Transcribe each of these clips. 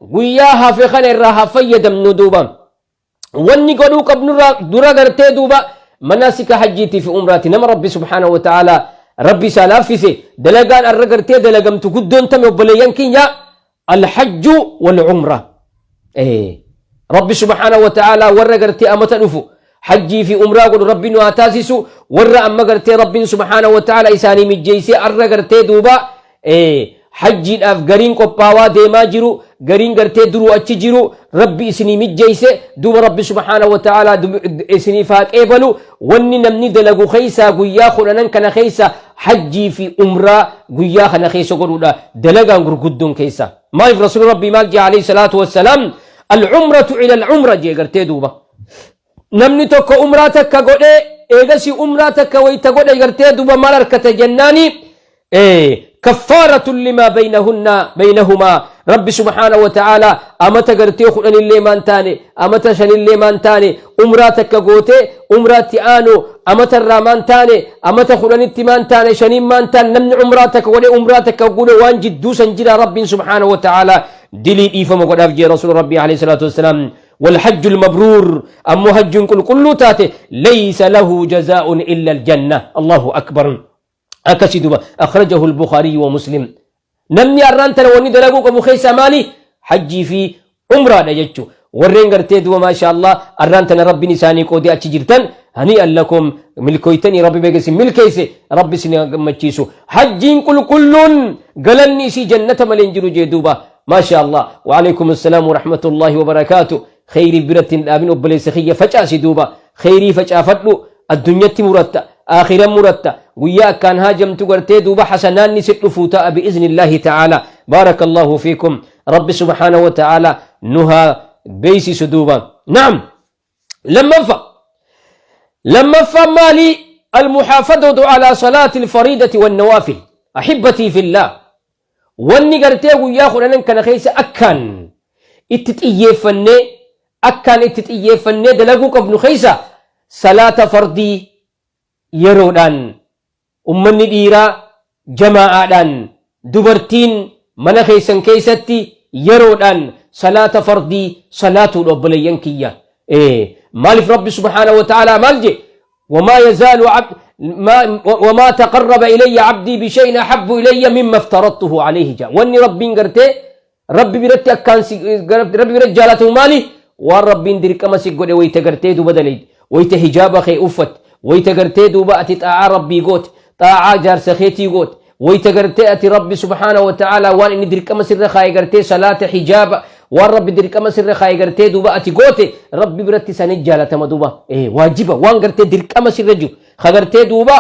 Guyyaa hafe kana irraa haa fayyadamnu duuba. Wanni godhuu qabnurraa dura gartee duuba manaasika hajjiitii fi umraati. Nama Rabbi subhaanahu wa ta'aalaa Rabbi isaa laaffise, dalagaan arra gartee dalagamtu guddoon tame, obboleeyyan kiyya? Alhajju wal umra. Rabbi subhaanahu wa ta'aalaa warra gartee amata dhufu hajjii fi umraa godhu Rabbi nu haa taasisu. Warra amma gartee Rabbiin subhaanahu wa ta'aalaa isaanii mijjeessee arra gartee duuba hajjiidhaaf gariin qophaawaa deemaa jiru, gariin gartee duruu achi jiru, Rabbi isinii mijjeeyse duuba. Rabbi subhaanahu wa ta'aalaa isiniif haa qeebalu. Wanni namni dalagu keessaa guyyaa 10n kana keessa hajjii fi umraa guyyaa kana keessa godhuudha dalagaan gurguddoon keessa. Maaliif? Rasuulli Rabbii maal jee alayhi salaatu wassalaam? Al-umratu ila al-umra jee gartee duuba. Namni tokko umraa takka godhee, eegasii umraa takka wayta godhe gartee duuba maal harkate jennaani, kaffaaratun limaa baynahunna baynahumaa. Rabbi subhaanahu wa ta'aalaa amata gartee 10llee maan taane, amata 5llee maan taane, umraa takka gootee umraatti aanu amata irraa maan taane, amata 10tti maan taane, 5n maan taane, namni umraa takka godhee umraa takka godhe waan jidduu san jira Rabbiin subhaanahu wa ta'aalaa dilii dhiifama godhaaf jee rasuula Rabbii alayhi salaatu wassalaam. والحج المبرور أمو حج قل كل تاتي ليس له جزاء إلا الجنة. الله أكبر. Akkasi duba أخرجه البخاري ومسلم. Namni arraan tana wanni dalaguu qabu keessa maali? Hajjii fi umraadha jechu. Warreen gartee duba maasha Allah arraan tana Rabbiin isaanii qoodee achi jirtan, هنيئا لكم, milkooytanii. Rabbi beeka isin milkeeyse, Rabbi isin gammachiisu. Hajjiin qulqulluun galanni isii jannata malee hin jiru jee duuba. Maasha Allah. وعليكم السلام ورحمة الله وبركاته. Kheyrii biratti hin dhaabin, obboleessa kiyya, facaasi duuba. Kheyrii facaafadhu. Addunyatti muratta, aakhiran muratta. Guyyaa akkaan haajamtu gartee duuba hasanaanni si dhufuu ta'a بإذن الله تعالى. بارك الله فيكم. Rabbi subhaanahu wa ta'ala nuhaa beeysisu duuba. نعم, lammaffaa maali? المحافظة على صلاة الفريضة والنوافل. أحبتي في الله, wanni gartee guyyaa 10n kana keessa akkaan itti xiyyeeffannee, akkaan itti xiyyeeffannee dalaguu qabnu keessa salaata fardii yeroodhaan, ummanni dhiiraa jamaa'aadhaan, dubartiin mana keessan keessatti yeroodhaan salaata fardii salaatuudha, obboleeyyan kiyya. Maaliif? Rabbi subhaanahu wa ta'aalaa maal je? وما يزال عبد ما وما تقرب إلي عبدي بشيء أحب إلي مما افترضته عليه. جاء واني ربي قرتي ربي برتي أكان ربي برت جالته مالي وان ربي درك ما سيقول ويت قرتي دوبا دليد ويت حجاب خي أفت ويت قرتي دوبا أتي طاعة ربي قوت طاعة جار سخيتي قوت ويت قرتي أتي ربي سبحانه وتعالى وان إني درك ما سر خاي قرتي صلاة حجاب وان ربي درك ما سر خاي قرتي دوبا أتي قوتي ربي برتي سنجالة ما دوبا إيه واجبة وان قرتي درك ما سر جو kagartee duuba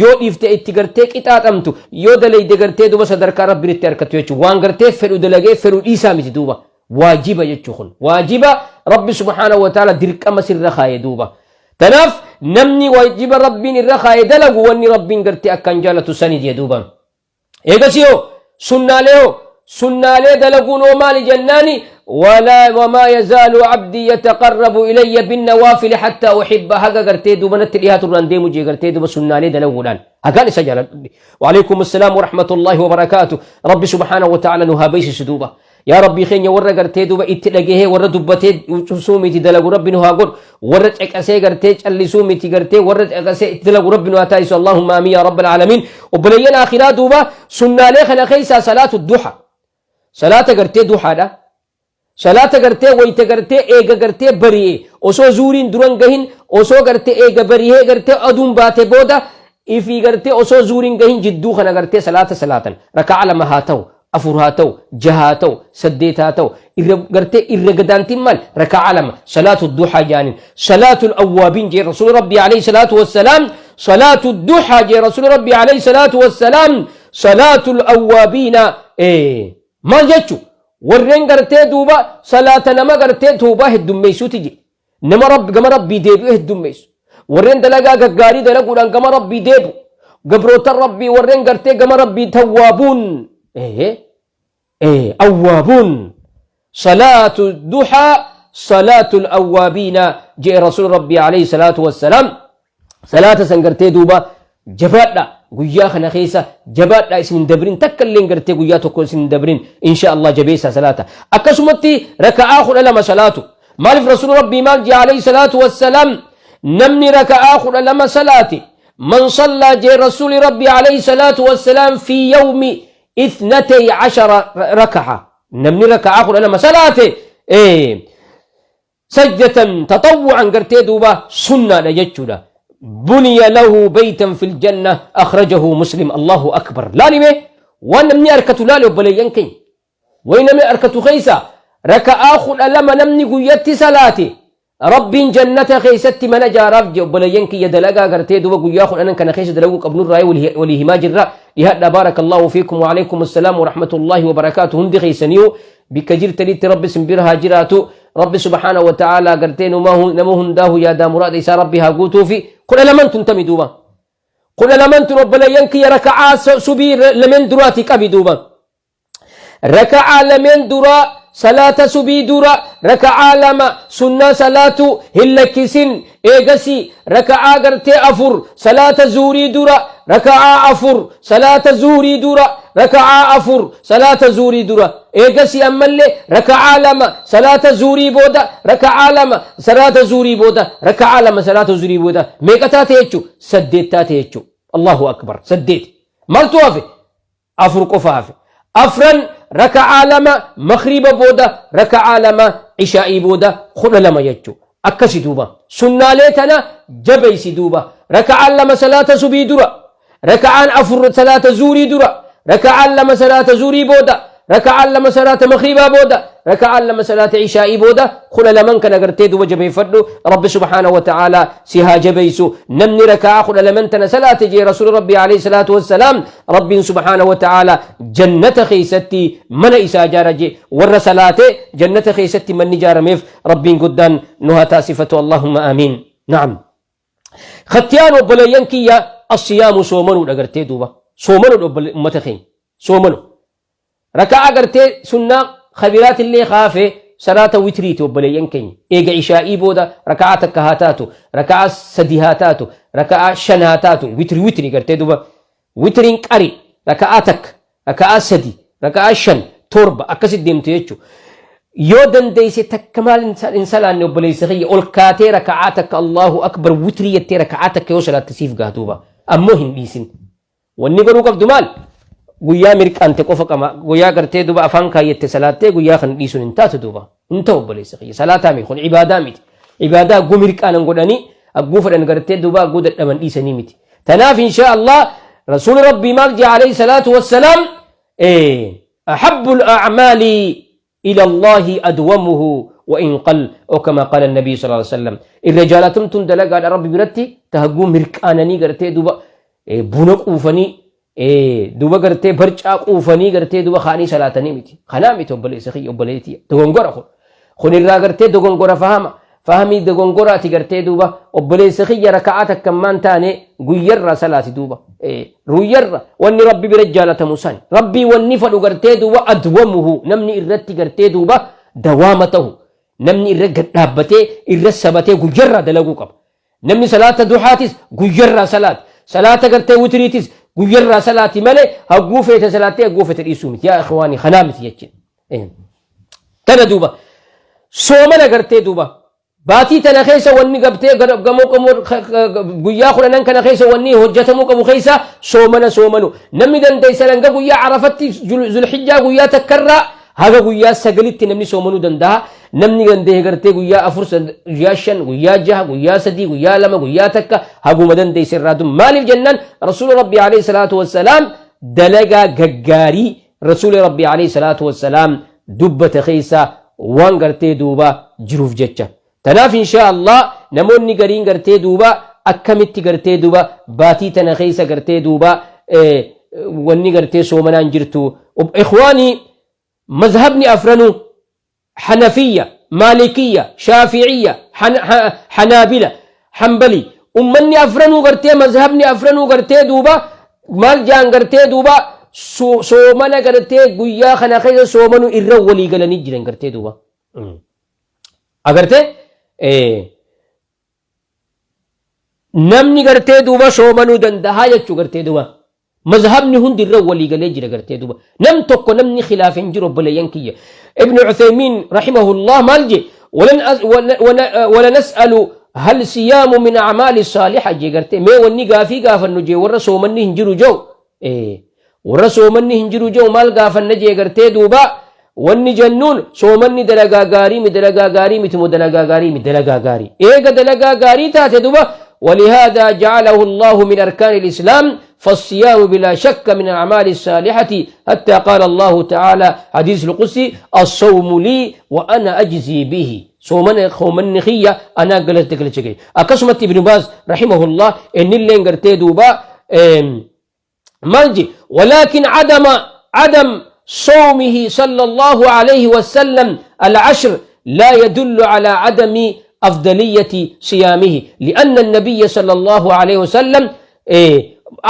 yoo dhiifte itti gartee qixaaxamtu, yoo dalayde gartee duuba sadarkaa Rabbi itti harkattu jechuudha. Waan gartee fedhu dalagee fedhu dhiisaa miti duuba, waajiba jechuu. Kun waajiba Rabbi subhaanahu wa ta'ala dirqama sirra kaaye duuba. Tanaaf namni waajiba Rabbiin irra kaaye dalagu, wanni Rabbiin gartee akkaan jaalatu sani jee duuba. Eegasii hoo, sunnaalee hoo, sunnaalee dalaguun hoo maali jennaani, ولا وما يزال عبدي يتقرب إلي بالنوافل حتى أحبه. Haga gartee duuba natti dhiyaatu irraan deemu jee gartee duuba sunnaalee dalaguudhaan hagaan isa jaaladhu. وعليكم السلام ورحمة الله وبركاته. ربي سبحانه وتعالى nu haa beeysisu duuba. Yaa Rabbii keenya, warra gartee duuba itti dhagahee warra dubbatee cusuu miti dalagu Rabbi nu haa godhu. Warra caqasee gartee callisuu miti gartee warra caqasee itti dalagu Rabbi nu haa taasisu. اللهم آمين يا رب العالمين. Obboleeyyan akhiraa, duuba sunnaalee kana keessaa salaatu duha, salaata gartee duhaadha. Salaata gartee wayta gartee eega gartee bari'e, osoo zuuriin duran gahin, osoo gartee eega bari'ee gartee aduun baate booda ifii gartee osoo zuuriin gahin jidduu kana gartee salaata salaatan, raka'a 2 haa ta'u, 4 haa ta'u, 6 haa ta'u, 8 haa ta'u, irra gartee irra gadaantiin maal? Raka'a 2, salaatu duhaa jaanin. صلاة الأوابين jee rasuul Rabbii عليه الصلاة والسلام. صلاة الضحى jee rasuul Rabbii عليه الصلاة والسلام. صلاة الأوابين maal jechu? Warreen gartee duuba salaata nama gartee tuubaa heddummeessuuti je. Nama Rabbi gama Rabbii deebi'u heddummeessu, warreen dalagaa gaggaarii dalaguudhaan gama Rabbii deebu, gabrootan Rabbii warreen gartee gama Rabbii tawwaabuun, awwaabuun. صلاة الضحى صلاة الأوابين jee rasuul Rabbii عليه الصلاة والسلام. Salaata san gartee duuba jabaadha. Guyyaa kana keessa jabaadhaa, isin hin dabrin, takka illee gartee guyyaa tokko isin hin dabrin. Insha Allah jabeessaa salaata. Akkasumatti raka'aa 12 salaatu. Maaliif? Rasuul Rabbii maal jee alayhi salaatu wassalaam? Namni raka'aa 12 salaate, man sallaa jee Rasuuli Rabbii alayhi salaatu wassalaam fi yawmi 12 raka'a, namni raka'aa 12 salaate sajdatan taxawwu'an gartee duuba sunnaadha jechuudha, buniya lahu baytan fil janna. Akhrajahu Muslim. Allahu akbar! Laalime waan namni harkatu, laale obboleeyyan keenya, way namni harkatu keessa raka'aa 12 namni guyyatti salaate, Rabbiin jannata keessatti mana jaaraaf je. Obboleeyyan kiyya, dalagaa gartee duuba guyyaa 10n kana keessa dalaguu qabnurraa walii himaa jirra. Dhihaadha. Baarakallahu fiikum wa alaykum assalaam wa rahmatullahi wa barakaatu. Hundi keessaniyu bikka jirtanitti Rabbi isin bira haa jiraatu. Rabbi subhaana wa ta'ala gartee nama hundaahu yaadaa muraada isaa Rabbi haa guutuufi. 12n tun tami duuba? 12n tun, obboleeyyan kiyya, raka'aa subii lameen duraati qabi duuba. Raka'aa lameen duraa, salaata subii dura raka'aa lama sunnaa salaatu hin lakkisin. Eegasi raka'aa gartee afur salaata zuurii dura, raka'aa afur salaata zuurii dura, raka'aa afur salaata zuurii dura. Eegasi ammallee raka'aa lama salaata zuurii booda, raka'aa lama salaata zuurii booda, raka'aa lama salaata zuurii booda. Meeqa taate jechuu? Saddeet taate jechuu. Allahu akbar! Saddeet. Maaltu hafe? Afur qofa hafe. Afran raka'aa lama makriba booda, raka'aa lama ishaa'ii booda, 12 jechuu. Akkasi duuba sunnaalee tana jabeeysi duuba. Raka'aan lama salaata subii dura, raka'aan afur salaata zuurii dura, raka'aan lama salaata zuurii booda, raka'aan lama salaata makriibaa booda, raka'aan lama salaata ishaa'ii booda. 12n kana gartee duuba jabeeffadhu. Rabbi subhaanahu wa ta'aalaa si haa jabeeysu. Namni raka'aa 12n tana salaate jee Rasuuli Rabbii alayhi salaatu wassalaam, Rabbiin subhaanahu wa ta'aalaa jannata keessatti mana isaa ijaara jee. Warra salaate jannata keessatti manni ijaarameef Rabbiin guddaan nu haa taasifatu. Allahumma aamiin. Na'am. Khattiyaan, obboleeyyan kiyya, assiyaamu, soomanuudha gartee duuba. Soomanuudha, ummata keenya, soomanu. Raka'aa gartee sunnaa kabiraatillee kaafee salaata witriiti, obboleeyyan keenya. Eega ishaa'ii booda raka'aa takka haa taatu, raka'aa sadi haa taatu, raka'aa shan haa taatu, witri witri gartee duuba. Witriin qari raka'aa takka, raka'aa sadi, raka'aa shan, torba akkasitti deemtu jechuudha. Yoo dandeesse takka maal hin salaanne, obboleessa kiyya, ol kaatee raka'aa takka Allahu akbar witrii jettee raka'aa takka yoo salaatte siif gaha duuba. Ammoo hin dhiisin. Wanni godhuu qabdu maal? Guyyaa mirqaante qofa qama. Guyyaa gartee duuba afaan kaayyette salaattee guyyaa kana dhiisuun hin taatu duuba. Hin ta'u, obboleessa kiyya. Salaataa miti kun, ibaadaa miti. Ibaadaa agguu mirqaanan godhanii, agguu fedhan gartee duuba agguu dadhaban dhiisanii miti. Tanaaf inshaa Allah Rasuuli Rabbii maal jee alayhi salaatu wassalaam? Ahabbul a'maali ila Allahi adwamuhu wa in qal, o kama qaala nabii sallallahu alaihi wasallam. Irra jaalatamtuun dalagaadha Rabbi biratti tahagguu mirqaananii gartee duuba buna quufanii, duuba gartee barcaa quufanii gartee duuba kaanii salaatanii miti. Kanaa miti, obboleessa kiyya, obboleettii, dogongora kun. Kun irraa gartee dogongora fahama. Fahamii dogongoraati gartee duuba, obboleessa kiyya. Raka'aa takka maan taane guyyarraa salaati duuba. Guyyarra wanni Rabbi bira jaalatamu san. Rabbii wanni fadhu gartee duuba adwamuhu, namni irratti gartee duuba dawaama tahu. Namni irra gad dhaabbatee irra sabatee guyyarraa dalaguu qaba. Namni salaata duhaatis guyyarraa salaati. Salaata gartee witiriitis guyyarraa salaati malee hagguu feete salaattee hagguu feete dhiisuu miti. Yaa ikhwaanii, kanaa miti jechuudha. Tana duuba soomana gartee duuba baatii tana keessa wanni gartee gamoo qamoo guyyaa 10n kana keessa wanni hojjetamuu qabu keessa soomana soomanu. Namni dandeessan hanga guyyaa Arafatti, Zulhijjaa guyyaa takkarraa haga guyyaa sagalitti namni soomanuu danda'a. Namni danda'e gartee guyyaa afur, guyyaa shan, guyyaa jaha, guyyaa sadii, guyyaa lama, guyyaa takka, haguma dandeesse irraa dum. Maaliif jennaan, Rasuula Rabbii alayhi salaatu wassalaam dalagaa gaggaarii Rasuuli Rabbii alayhi salaatu wassalaam dubbate keessa waan gartee duuba jiruuf jecha. Tanaaf inshaa Allah namoonni gariin gartee duuba akkamitti gartee duuba baatii tana keessa gartee duuba wanni gartee soomanaan jirtu. Ikhwaanii, mazhabni afranuu, Hanafiyya, Maalikiyya, Shaafi'iyya, Hanaabila, Hanbali, ummanni afranuu gartee mazhabni afranuu gartee duuba maal jaan gartee duuba soomana gartee guyyaa kana keessa soomanu irra walii galanii jiran gartee duuba. Agartee namni gartee duuba soomanuu danda'a jechuu gartee duuba. Mazhabni hundi irra walii galee jira gartee duuba. Nam tokko namni khilaaf hin jiru, obboleeyyan kiyya. Ibnu Uthaymiin rahimahullah maal je? ولنسأل هل صيام من أعمال الصالحة je gartee. Mee wanni gaafii gaafannu je, warra soomanni hin jiru jau, warra soomanni hin jiru jau, maal gaafanna jee gartee duuba? Wanni jennuun soomanni dalagaa gaarii mi, dalagaa gaarii miti moo, dalagaa gaarii mi? Dalagaa gaarii. Eega dalagaa gaarii taate duba, ولهذا جعله الله من أركان الإسلام، فالصيام بلا شك من الأعمال الصالحة، حتى قال الله تعالى حديث القدسي: الصوم لي وأنا أجزي به. صومن خومن خية أنا قلت قلت أكسمت. ابن باز رحمه الله إن اللي قرتي دوبا مالجي: ولكن عدم صومه صلى الله عليه وسلم العشر لا يدل على عدم أفضلية صيامه، لأن النبي صلى الله عليه وسلم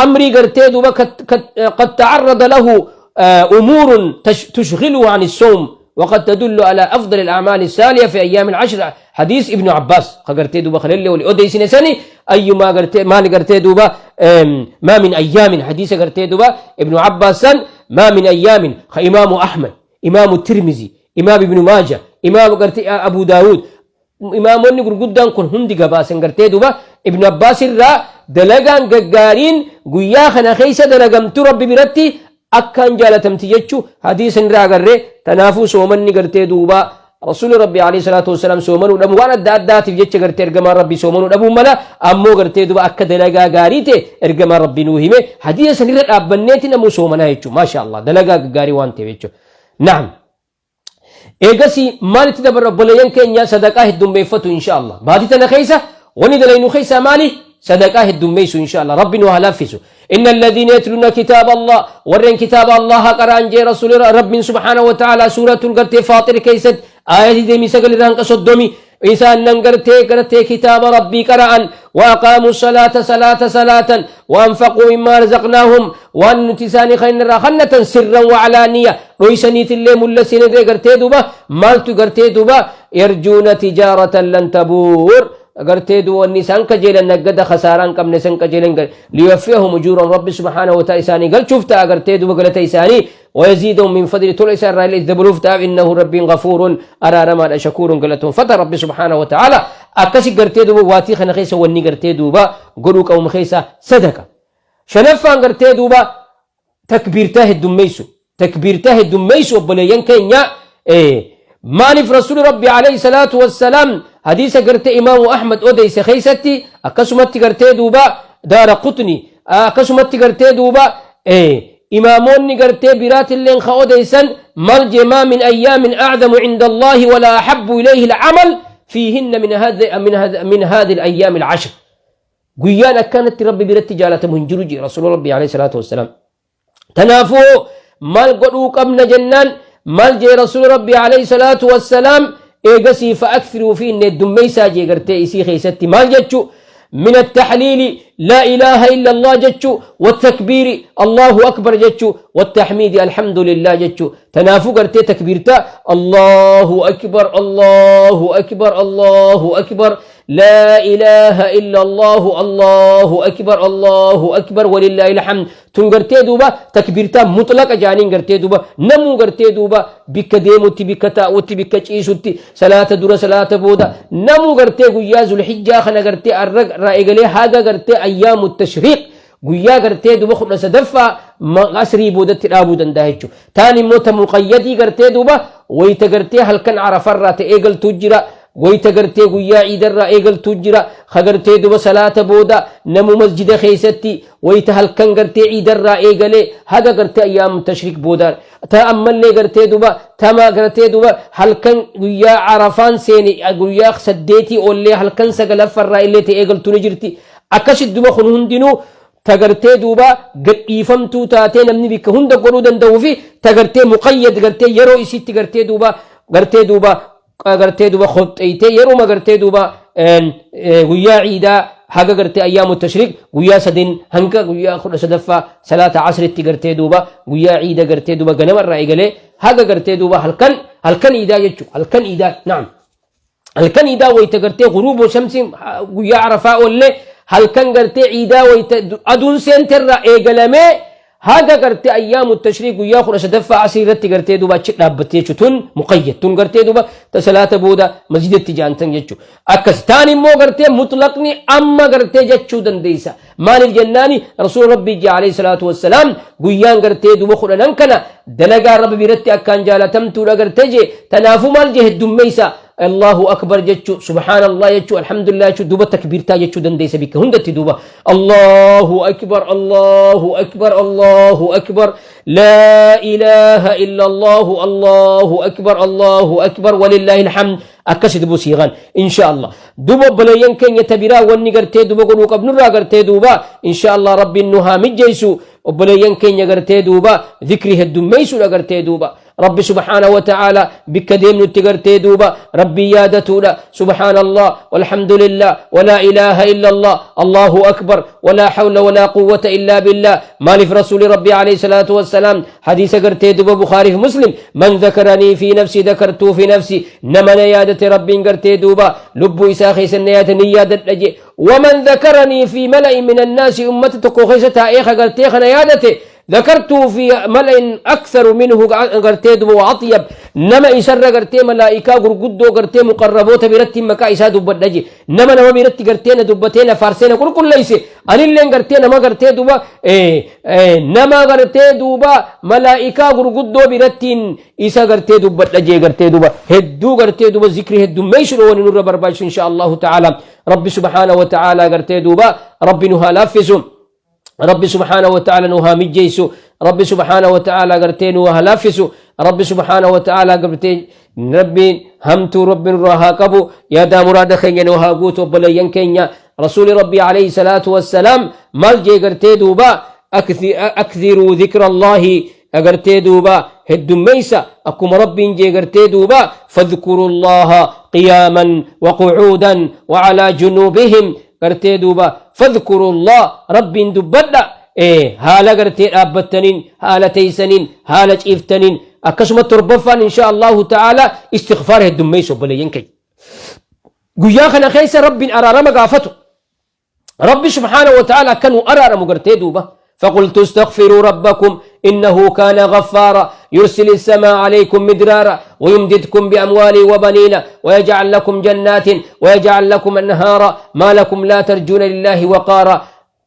أمري قرتي دوبا قد تعرض له أمور تشغله عن الصوم، وقد تدل على أفضل الأعمال الصالحة في أيام العشر، حديث ابن عباس. قرتي دوبا خليل ولي أودي سني أيما قرتي ما قرتي دوبا ما من أيام، حديث قرتي دوبا ابن عباس، ما من أيام. إمام أحمد، إمام الترمذي، إمام ابن ماجه، إمام قرتي أبو داود، imaamonni gurguddaan kun hundi gabaasan gartee duuba Ibnu Abbaas irraa dalagaan gaggaariin guyyaa kana keessa dalagamtu Rabbi biratti akkaan jaalatamti jechuu hadiisa irraa agarree. Tanaafuu soomanni gartee duuba Rasuulli Rabbi alayhi salaatu wasalaam soomanuu dhabu waan adda addaatiif jecha gartee ergamaan Rabbi soomanuu dhabuu mala, ammoo gartee duuba akka dalagaa gaarii ta'e ergamaan Rabbi nuu hime. Hadiisa sanirra dhaabbanneeti namuu soomanaa jechuudha. Maasha Allah, dalagaa gaggaarii waan ta'eef jechuudha. Naam. Eegasii maalitti dabarra, obboleeyyan keenya? Sadaqaa heddummeeffatu insha Allah. Baatii tana keessa wani dalaynu keessaa maali? Sadaqaa heddummeessu insha Allah. Rabbi nu haa laaffisu. إن الذين يتلون كتاب الله، ورين كتاب الله قران جي رسول رب سبحانه وتعالى، سورة القرتي فاطر كيست آية ديمي سقل رانك صدومي، إنسان ننقرتي قرتي كتاب ربي قرأ، وأقاموا الصلاة صلاة صلاة، وأنفقوا مما رزقناهم، وأن نتساني خير خنة سرا وعلانية، رويسنيت اللي ملسين قرتي دوبا مالتو قرتي دوبا يرجون تجارة لن تبور gartee duwwanni isaan kajeelan naggada khasaaraan qabne san kajeelan. ليوفيهم أجورهم، ربي سبحانه وتعالى isaanii galchuuf ta'a gartee duba galata isaanii، ويزيدهم من فضله، tola isaan irraa illee dabaluuf ta'a. إنه ربي غفور araaramaadha، شكور galatoon fata rabbi سبحانه وتعالى. Akkasi gartee duba waatii kana keessa wanni gartee duuba godhuu qabum keessa sadaqa. Shanaffaan gartee duuba takbiirtaa heddummeessu, takbiirtaa heddummeessu, obboleeyyan keenya. Maaliif? Rasuuli Rabbi alayhi salaatu wassalaam hadiisa gartee Imaamu Ahmad odeyse keeysatti, akkasumatti gartee duuba Daara Qutni, akkasumatti gartee duuba imaamoonni gartee biraatilleen ka odeysan maal jee? ما من أيام أعظم عند الله ولا أحب إليه العمل فيهن من هذه الأيام العشر. Guyyaan akkanatti Rabbi biratti jaalatamu hin jiru jee Rasuula Rabbi alayhi salaatu wassalaam. Tanaafuu maal godhuu qabna jennaan, maal jee Rasuula Rabbi alayhi salaatu wassalaam? Eegasii فأكثروا فيهن, heddummeeysaa jee gartee isii keessatti. Maal jechu? من التهليل، لا إله إلا الله جتشو، والتكبير، الله أكبر جتشو، والتحميد، الحمد لله جتشو. تنافو قرتي تكبيرتا الله أكبر، الله أكبر، الله أكبر، لا إله إلا الله، الله أكبر، الله أكبر، ولله الحمد. Tun gartee duuba takbiirtaa mutlaqa jaaniin gartee duuba namuu gartee duuba bikka deemutti, bikka taa'utti, bikka ciisutti, salaata dura, salaata booda, namuu gartee guyyaa Zulhijjaa kana gartee arra irraa eegalee haga gartee ayyaamu tashriiq guyyaa gartee duuba 13ffaa asrii boodatti dhaabuu danda'a jechuudha. Taan immoo ta muqayyadii gartee duuba wayita gartee halkan Arafarraa ta'e eegaltuu jira. Wayita gartee guyyaa ciidarraa eegaltuu jira. Ka gartee duba salaata booda namu masjida keessatti wayita halkan gartee ciidarraa eegalee haga gartee ayyaamu tashriik booda. Ta ammallee gartee duba tama gartee duba halkan guyyaa Arafaan seene guyyaa 8 ollee halkan sagalaffarraa illee ta'e eegaltuu ni jirti. Akkasit duba kun hundinuu tagartee duuba gadhiifamtuu taatee namni bikka hunda godhuu danda'uu fi tagartee muqayyad gartee yeroo isitti gartee duuba kopxeeytee yeruma gartee duuba guyyaa ciidaa haga gartee ayyaamu tashriik guyyaa sadeen hanga guyyaa 13ffaa salaata asritti gartee duuba guyyaa ciida gartee duuba ganamarraa eegalee haga gartee duuba halkan iidaa jechuudha. Halkan iidaa, naam, halkan iidaa wayita gartee غروب الشمس guyyaa Arafaa ollee halkan gartee ciidaa wayita aduun seenterraa eegalamee. Haga gartee ayyaamu tashriiq guyyaa 13ffaa asrii irratti gartee duuba achi dhaabbatte jechuudha. Tun muqayyad tun gartee duuba ta salaata booda masjidatti jaantan jechuudha. Akkas taan immoo gartee mutlaqni amma gartee jechuu dandeessa. Maaliif jennaani Rasuul Rabbii jee alayhi salaatu wassalaam guyyaan gartee duuba kudhanan kana dalagaa Rabbi biratti akkaan jaalatamtuudha gartee jee tanaafuu maal jee heddummeessa Allahu akbar jechuu subhaanallah jechuu alhamdulillah jechuu duuba takbiirtaa jechuu dandeessa bikka hundatti duuba Allahu akbar Allahu akbar Allahu akbar laa ilaaha illa Allahu Allahu akbar Allahu akbar walillaahi alhamd akkasi dubu siiqan insha Allah duuba obboleeyyan keenya tabiraa wanni gartee duuba godhuu qabnurraa gartee duuba insha Allah rabbiin nu haa mijjeessu obboleeyyan keenya gartee duuba zikrii heddummeessuudha gartee duuba Rabbi subhaanahu wa ta'aala bikka deemnutti gartee duuba Rabbii yaadatuudha. Subhaanallah walhamdulillah walaa ilaaha illallah Allahu akbar walaa hawla walaa quwwata illaa billah. Maaliif Rasuuli Rabbii alayhi salaatu wassalaam hadiisa gartee duuba Bukaarii fi Muslim man dhakaranii fi nafsi dhakartuu fi nafsi nama na yaadate Rabbiin gartee duuba lubbuu isaa keessa na yaadate ni yaadadha jee. Waman dhakaranii fi mala'i minan naasi ummata tokko keessa taa'ee ka gartee kana yaadate ذكرته في ملأ أكثر منه غرتي دبو وأطيب نما إسر غرتي ملائكة غرغدو غرتي مقربوت برتي مكا إسا دبت نجي نما نما برتي غرتي ندبتين فارسين كل كل ليس أني لين غرتي نما غرتي دوبا إيه إيه نما غرتي دوبا ملائكة غرغدو برتين إسا غرتي دبت نجي غرتي دوبا هدو غرتي دوبا ذكر هدو ميشرو ونور برباش إن شاء الله تعالى ربي سبحانه وتعالى غرتي دوبا ربي نها لافسو Rabbi subhaanahu wa ta'ala nu haa mijjeessu Rabbi subhaanahu wa ta'ala gartee nu haa laaffisu Rabbi subhaanahu wa ta'ala gartee Rabbiin hamtuu Rabbi nurraa haa qabu yaadaa muraada keenya nu haa guutu obboleeyyan keenya Rasuuli Rabbi alayhi salaatu wassalaam maal jee gartee duuba akthiruu dhikra Allaahi agartee duuba heddummeeysa akkuma Rabbiin jee gartee duuba fadhkuru Allaaha qiyaaman wa qu'uudan wa alaa junuubihim gartee duuba fadhkurullah rabbiin dubbadha haala gartee dhaabbattaniin haala teeysaniin haala ciiftaniin akkasuma torbaffaan insha allahu ta'ala istighfaara heddummeeysu obboleeyyan keenya guyyaa kana keessa rabbiin araarama gaafatu rabbi subhaanahu wa ta'ala akka nu araaramu gartee duuba فقلت استغفروا ربكم إنه كان غفارا يرسل السماء عليكم مدرارا ويمددكم بأموال وبنين ويجعل لكم جنات ويجعل لكم أنهارا ما لكم لا ترجون لله وقارا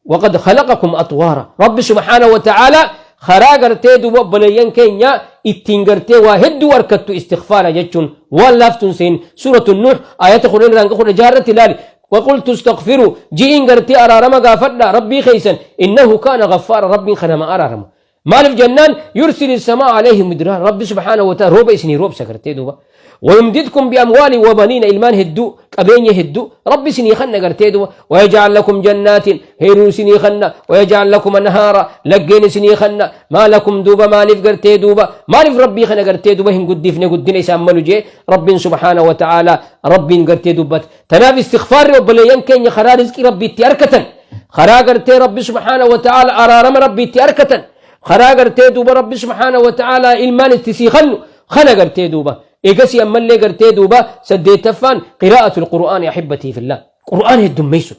وقد خلقكم أطوارا رب سبحانه وتعالى خرا gartee duuba obboleeyyan keenya ittiin gartee waa hedduu harkattu istighfaara jechuun waan laaftuun seen suuratu nuux ayata 10 irraa hanga 16 irratti ilaali وقلت استغفروا جئين قرتي أرارما قافدنا ربي خيسا إنه كان غفارا ربي خنما أرارما مالف جنان يرسل السماء عليهم مدرارا ربي سبحانه وتعالى روب إسني روب سكرتي دوبا ويمددكم بأموال وبنين إلمان هدو قبين يهدو ربي سني خنا قرتي دوبا ويجعل لكم جنات هيرو سني خنا ويجعل لكم أنهارا لقين سني خنا ما لكم دوبا مالف قرتي دوبا مالف ربي خنا قرتي دوبا هن قدفنا قدنا يساملو جي ربي سبحانه وتعالى ربي قرتي دوبت تناف استغفار وبليان كين خرا رزق ربي تياركتن خرا قرتي ربي سبحانه وتعالى أرارم ربي تياركتن خرا قرتي دوبا ربي سبحانه وتعالى إلمان استسيخن خنا قرتي دوبا إيقسي أما اللي قرتي دوبا سديتفان قراءة القرآن يا أحبتي في الله قرآن الدميسو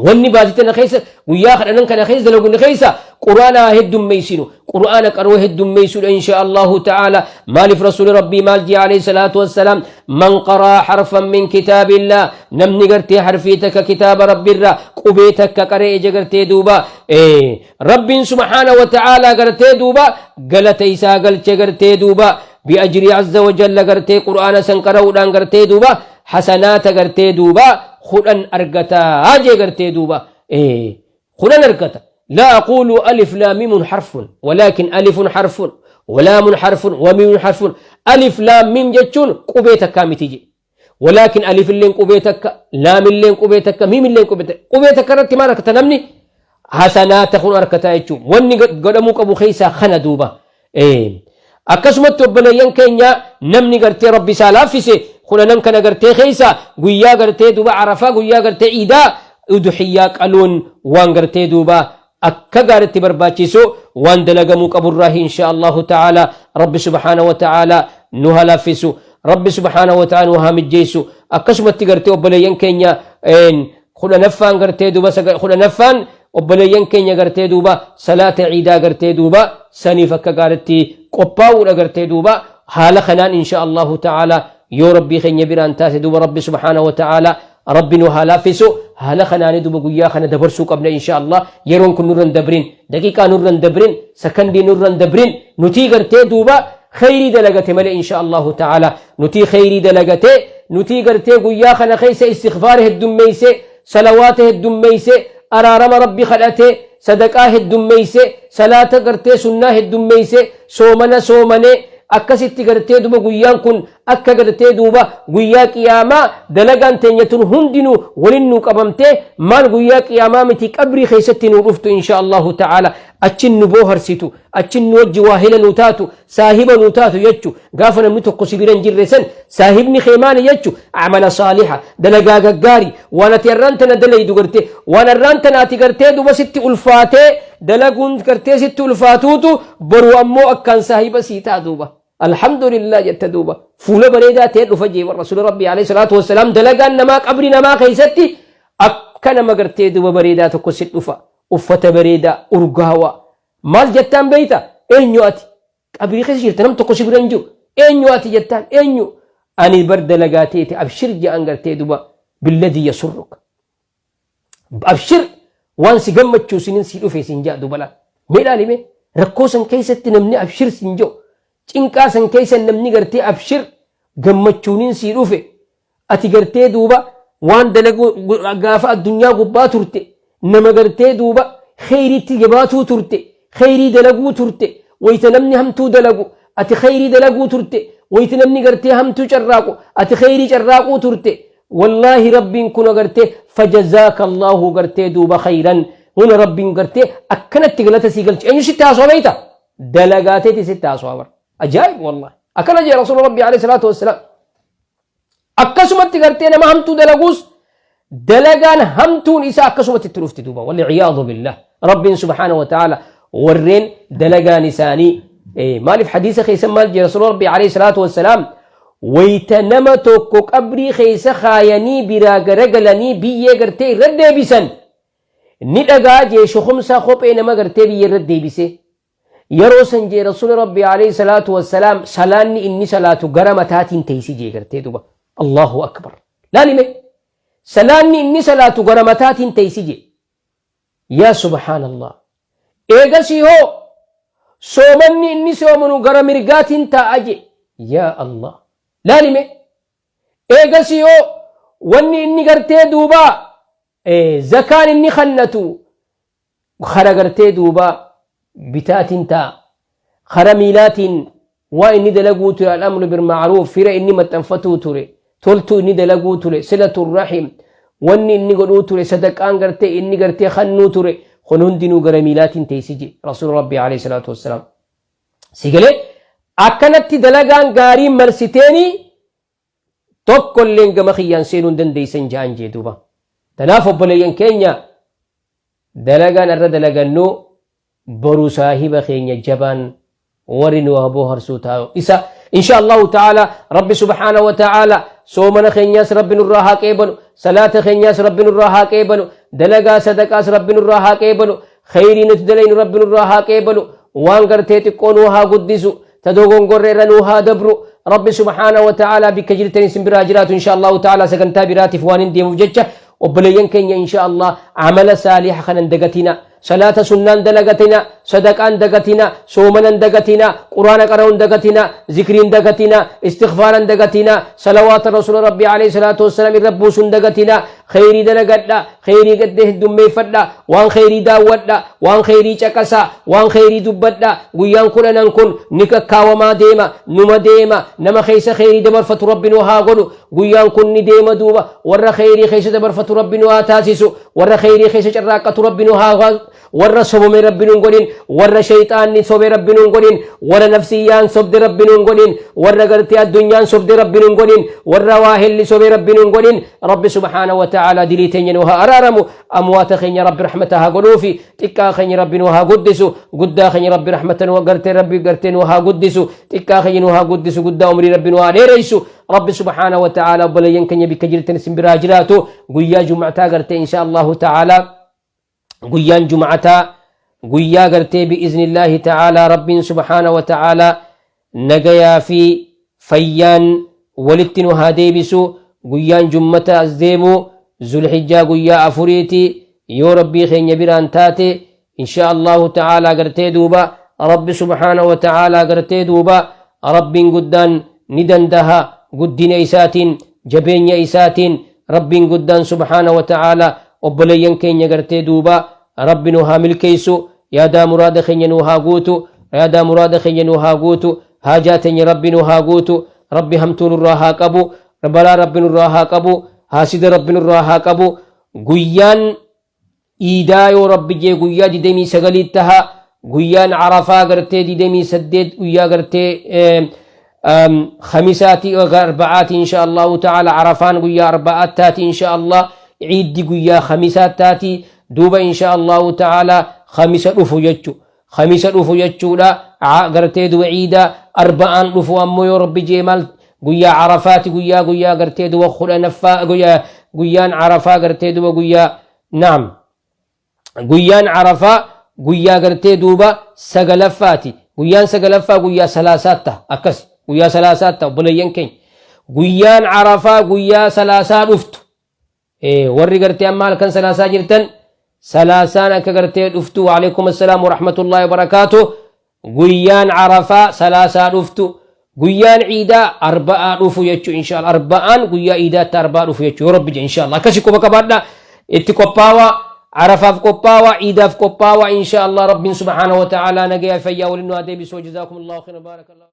wanni baatii tana keessa guyyaa kadhanan kana keessa dalagunni keessa quraana heddummeessinu quraana qaroo heddummeessuudha insha allahu ta'ala maaliif rasuuli rabbii maal jee alayhi salaatu wassalaam man qaraa harfan min kitaabillah namni gartee harfii takka kitaaba rabbiirra qubee takka qaree ija gartee duuba rabbiin subhaana wa ta'ala gartee duuba galata isaa galche gartee duuba bi'ajrii azza wa jalla gartee quraana san qara'uudhaan gartee duuba hasanaata gartee duuba 10 argata jee gartee duuba 10 argata لا أقول ألف لام ميم حرف ولكن ألف حرف ولام حرف وميم حرف ألف لام ميم جتشون قبيتك كامتيجي ولكن ألف اللين قبيتك لام اللين قبيتك ميم اللين قبيتك قبيتك رتي ما ركت نمني حسنات خون أركتا يجو وني قدموك أبو خيسا خنا دوبا akkasumatti obboleeyyan keenya namni gartee rabbi isaa laaffise kudhanan kana gartee keessa guyyaa gartee duuba arafaa guyyaa gartee iidaa udhiyyaa qaluun waan gartee duuba akka gaaritti barbaachisu waan dalagamuu qaburraahi insha allahu ta'ala rabbi subhaanahu wa ta'ala nu haa laaffisu rabbi subhaanahu wa ta'ala nu haa mijjeessu akkasumatti gartee obboleeyyan keenya kudhanaffaan gartee duuba kudhanaffaan Obboleeyyan keenya gartee duuba salaata ciidaa gartee duuba saniif akka gaaritti qophaa'uudha gartee duuba haala kanaan insha Allahu ta'ala yoo Rabbii keenya biraan taate duuba Rabbi subhaanahu wa ta'ala Rabbi nu haa laaffisu. Haala kanaanii duuba guyyaa kana dabarsuu qabna insha Allah. Yeroon kun nurra hin dabrin, daqiiqaa nurra hin dabrin, sakandii nurra hin dabrin, nutii gartee duuba kheyrii dalagate malee insha Allahu ta'ala nutii kheyrii dalagate, nutii gartee guyyaa kana keessa istighfaara heddummeeyse, salawaata heddummeeyse, araarama Rabbi kadhate, sadaqaa heddummeeyse, salaata gartee sunnaa heddummeeyse, soomana soomane, akkasitti gartee duuba guyyaan kun akka gartee duuba guyyaa qiyaamaa dalagaan teenya tun hundinuu walin nu qabamtee, maal guyyaa qiyaamaa miti, qabrii keessatti nu dhuftu insha Allahu ta'ala, achin nu booharsitu, achin nu wajji waahila nu taatu, saahiba nu taatu jechu. Gaafa namni tokko si bira hin jirre san saahibni kee maali jechu? Amala saaliha, dalagaa gaggaari, waan ati arraan tana dalaydu gartee, waan arraan tana ati gartee duuba sitti ulfaatee dalaguun gartee sitti ulfaatuutu boru ammoo akkaan saahiba sii ta'a duuba. Alhamdulillah jetta duuba. Fuula bareedaa ta'e dhufa jee Rasuula Rabbii alayhi salaatu wassalaam. Dalagaan namaa qabrii namaa keessatti akka nama gartee duuba bareedaa tokko si dhufa. Uffata bareedaa urgaawaa. Maal jettaan beeyta? Eenyu ati? Qabrii keessa jirta, nam tokko si bira hin jiru. Eenyu ati jettaan? Eenyu? Ani bar dalagaa teete. Abshir je'an gartee duuba billadii yasurruka. Abshir, waan si gammachuu sinin si dhufe sin ja'a duuba laal. Mee ilaali, mee rakkoo san keessatti namni abshir sin jedhu, cinqaa san keessa namni gartee abshir, gammachuunin si dhufe, ati gartee duuba waan dalaguu gaafa addunyaa gubbaa turte nama gartee duuba kheyriitti jabaatuu turte, kheyrii dalaguu turte, wayita namni hamtuu dalagu ati kheyrii dalaguu turte, wayita namni gartee hamtuu carraaqu ati kheyrii carraaquu turte, wallaahi Rabbiin kun gartee fajazaaka Allahu gartee duuba kheyran huna Rabbiin gartee akkanatti galata sii galche. Eenyu sitti haasawaa beeyta? Dalagaa teeti sitti haasawaa bara. Ajaa'ib wallaahi. Akkana jee Rasuula Rabbii alayhi salaatu wassalaam. Akkasumatti gartee nama hamtuu dalaguus dalagaan hamtuun isaa akkasumatti itti dhufti duuba. Walciyaadu billah. Rabbiin subhaanahu wa ta'ala warreen dalagaan isaanii maaliif hadiisa keessa maal jee Rasuula Rabbii alayhi salaatu wassalaam? Wayta nama tokko qabrii keessa kaayanii biraa garagalanii biyyee gartee irra deebisan ni dhagaa jee shukumsa kophee nama gartee biyya irra deebisee. Yeroo san jee Rasuuli Rabbii alayhi salaatu wassalaam, salaanni inni salaatu gara mataatiin teessi jee gartee duba. Allahu akbar. Laalime, salaanni inni salaatu gara mataatiin teessi jee. Yaa subhaanallah. Eegasii hoo soomanni inni soomanu gara mirgaatiin taa'a jee. Yaa Allah. Laalime, eegasii hoo wanni inni gartee duuba zakaan inni kannatu kara gartee duuba bitaatiin ta'a. Kara miilaatiin waa inni dalaguu ture, al'amru bilma'ruuf, fira inni maxxanfatuu ture, toltuu inni dalaguu ture, silatu rahim wanni inni godhuu ture, sadaqaan gartee inni gartee kannuu ture, kun hundinuu gara miilaatiin teessi je Rasuula Rabbii alayhi salaatu wassalaam. Si galee? Akkanatti dalagaan gaariin marsiteeni tokkolleen gama kiyyaan seenuu hin dandeessan ja'an jee duuba. Tanaaf obboleeyyan keenya, dalagaan irra dalagannu boru saahiba keenya jabaan warri nu haa booharsuu taa'u isa insha Allahu ta'ala. Rabbi subhaanahu wa ta'ala soomana keenyaas Rabbi nurraa haa qeebalu, salaata keenyaas Rabbi nurraa haa qeebalu, dalagaa sadaqaas Rabbi nurraa haa qeebalu, kheyrii nuti dalaynu Rabbi nurraa haa qeebalu, waan gartee xiqqoo nuu haa guddisu, ta dogongorre irra nuu haa dabru. Rabbi subhaanahu wa ta'ala bikka jirtan isin biraa jiraatu insha Allahu ta'ala. Sagantaa biraatiif waan hin deemuuf jecha, obboleeyyan keenya, insha Allah amala saaliha kanan dagatina, salaata sunnaan dalagatina, sadaqaan dagatina, soomanan dagatina, quraana qara'uun dagatina, zikriin dagatina, istighfaaran dagatina, salawaata Rasuula Rabbii alayhi salaatu wassalaam irra buusuun dagatina. Kheyrii dalagadha, kheyrii gadde heddummeeffadha, waan kheyrii daawwadha, waan kheyrii caqasa, waan kheyrii dubbadha. Guyyaan 10n kun ni kakkaawamaa deema, numa deema. Nama keessa kheyrii dabarfatu Rabbi nu haa godhu. Guyyaan kun ni deema duuba, warra kheyrii keessa dabarfatu Rabbi nu haa taasisu, warra kheyrii keessa carraaqqatu Rabbi nu haa, warra sobame Rabbi nun godhin, warra shayxaanni sobe Rabbi nun godhin, warra nafsiyyaan sobde Rabbi nun godhin, warra gartee addunyaan sobde Rabbi nun godhin, warra waa helli sobe Rabbi nun godhin. Rabbi subhaanahu wa ta'ala dilii teenya nu haa araaramu, amwaata keenya Rabbi rahmata haa godhuufi, xiqqaa keenya Rabbi nu haa guddisu, guddaa keenya Rabbi rahmata nu gartee Rabbi gartee nu haa guddisu, xiqqaa keenya nu haa guddisu, guddaa umrii Rabbi nu haa dheereysu. Rabbi subhaanahu wa ta'ala obboleeyyan keenya bikka jirtan isin biraa jiraatu. Guyyaa jum'ataa gartee insha Allahu ta'ala. Guyyaan jum'ataa guyyaa gartee bi'iznillaahi ta'aalaa Rabbiin subhaana wa ta'aalaa nagayaa fi fayyaan walitti nu haa deebisu. Guyyaan jummata as deemu Zulhijjaa guyyaa 4ti yoo Rabbii keenya biraan taate, insha Allahu ta'aalaa. Gartee duuba Rabbi subhaana wa ta'aalaa, gartee duuba Rabbiin guddaan ni dandaha. Guddina isaatiin, jabeenya isaatiin, Rabbiin guddaan subhaana wa ta'aalaa obboleeyyan keenya gartee duuba Rabbi nu haa milkeessu. Yaadaa muraada keenya nu haa guutu, yaadaa muraada keenya nu haa guutu, haajaa teenya Rabbi nu haa guutu. Rabbi hamtuu nurraa haa qabu, balaa Rabbi nurraa haa qabu, haasida Rabbi nurraa haa qabu. Guyyaan iidaa yoo Rabbi jee guyyaa 29 taha. Guyyaan Arafaa gartee 28, guyyaa gartee Khamisaati, Arba'aati insha Allahu ta'ala. Arafaan guyyaa Arba'aat taati insha Allah. Ciiddi guyyaa Khamisaat taati. Duuba insha Allahu ta'ala Khamisa dhufu jechu, Khamisa dhufu jechuudha. Gartee duba ciida Arba'aan dhufu ammoo yoo Rabbi jee maal guyyaa Arafaati. Guyyaa gartee duba 10ffaa, guyyaan Arafaa gartee duba guyyaa, naam, guyyaan Arafaa guyyaa gartee duuba sagalaffaati. Guyyaan sagalaffaa guyyaa Salaasaatti akkas, guyyaa Salaasaatti. Obboleeyyan keenya, guyyaan Arafaa guyyaa Salaasaa dhuftu. Warri gartee amma halkan Salaasaa jirtan, Salaasaan akka gartee dhuftu. Waalaikum assalaam warahmatullaahi wabarakaatu. Guyyaan Arafaa Salaasaa dhuftu, guyyaan ciidaa Arba'aa dhufu jechuu inshallah. Arba'aan guyyaa iidaatti Arba'aa dhufu jechuu yoo Rabbi jedhe inshallah. Akkasi quba qabaadha, itti qophaawaa, Arafaaf qophaawaa, ciidaaf qophaawaa inshallah. Rabbiin subhaanahu wa ta'aalaa nagaya fayyaa waliin nu haa deebisu. Jazaakumullahu khairan, baarakallahu.